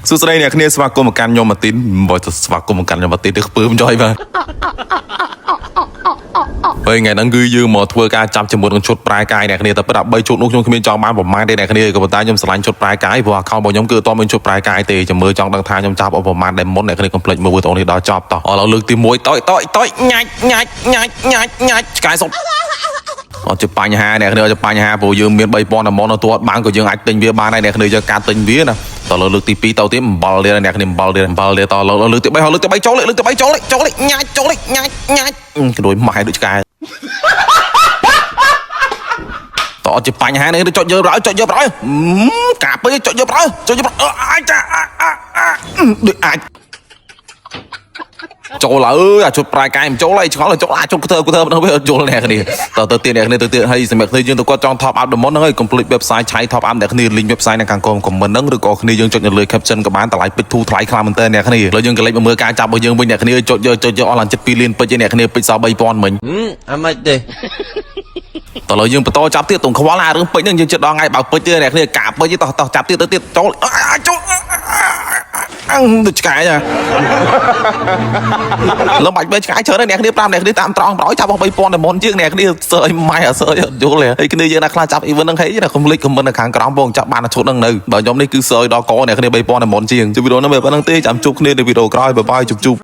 សួស្តីអ្នកគ្នាស្វាគមន៍មកកាន់ខ្ញុំម៉ាទីនបើទៅស្វាគមន៍មកកាន់ខ្ញុំម៉ាទីនទៅខ្ពើមចុយបាទហើយថ្ងៃហ្នឹងគឺយើងមកធ្វើការចាប់ជាមួយនឹងឈុតប្រែកាយអ្នកគ្នាតែពិត13ឈុតនោះខ្ញុំគ្មានចង់បានប្រមាណទេអ្នកគ្នាក៏ប៉ុន្តែខ្ញុំស្រឡាញ់ឈុតប្រែកាយព្រោះ account របស់ខ្ញុំគឺអត់មានឈុតប្រែកាយទេចាំមើលចង់ដឹងថាខ្ញុំចាប់អស់ប្រមាណដែលមុនអ្នកគ្នាកុំភ្លេចមើលវីដេអូនេះដល់ចប់តោះឥឡូវលើកទី1តយតយតយញ៉ាច់ញ៉ាច់ញ៉ាច់ញ៉ាច់ញ៉ាច់ឆ្កែសុត អត់ជាបញ្ហាអ្នកគ្នាអត់ជាបញ្ហាព្រោះយើងមាន3000តំបន់នៅទួតបានក៏យើងអាចទិញវាបានដែរអ្នកគ្នាយើងការទិញវាណាតលើលើកទី2ទៅទៀតអំបិលទៀតអ្នកគ្នាអំបិលទៀតអំបិលទៀតតលើលើកទី3ហើយលើកទី3ចូលលើកទី3ចូលចូលញ៉ាច់ចូលញ៉ាច់ញ៉ាច់ក្រួយម៉ែដូចឆ្កែតអត់ជាបញ្ហានេះចុចយើងប្រចុចយើងប្រកាពេចុចយើងប្រចុចយើងប្រអាចចាដូចអាច ចូលអើយអាជុតប្រាយកាយមិនចូលហើយឆ្ងល់ចូលអាចុតធ្វើធ្វើមិនវាអត់យល់អ្នកគ្នាតទៅទៀតអ្នកគ្នាទៅទៀតហើយសម្រាប់គ្នាយើងទៅគាត់ចង់ top up តំបន់ហ្នឹងហើយកុំភ្លេច website ឆៃ top up អ្នកគ្នា link website នៅខាងក្រោម comment ហ្នឹងឬក៏គ្នាយើងចុចនៅលើ caption ក៏បានតម្លៃពេជ្រធូរថ្លៃខ្លាំងមែនតើអ្នកគ្នាឥឡូវយើងក៏លេចមកមើលការចាប់របស់យើងវិញអ្នកគ្នាចុចយកចុចយកអស់ឡើងចិត្ត2លានពេជ្រឯអ្នកគ្នាពេជ្រសល់3000មិញ អាម៉េចទេ តើឥឡូវយើងបន្តចាប់ទៀតតុងខ្វល់អារឿងពេជ្រហ្នឹងយើងចិត្តដល់ថ្ងៃបើកពេជ្រទៀតអ្នកគ្នាកាពេជ្រតោះតោះចាប់ទៀតទៅទៀតចូលចូលអឹងដូចឆ្កែចា លំបាច់បែកឆ្ងាយច្រើនអ្នកគ្នា5អ្នកគ្នាតាមត្រង់ប្រយចាប់អស់3000តែមុនជាងអ្នកគ្នាសើយម៉ែអត់សើយអត់យល់ទេហើយគ្នាយើងណាខ្លះចាប់ event ហ្នឹងហីណាកុំលេច comment នៅខាងក្រោមបងចាប់បានឈុតហ្នឹងនៅបើខ្ញុំនេះគឺសើយដល់កអ្នកគ្នា3000តែមុនជាងវីដេអូហ្នឹងបែបហ្នឹងទេចាំជួបគ្នានៅវីដេអូក្រោយ bye bye ជប់ជប់។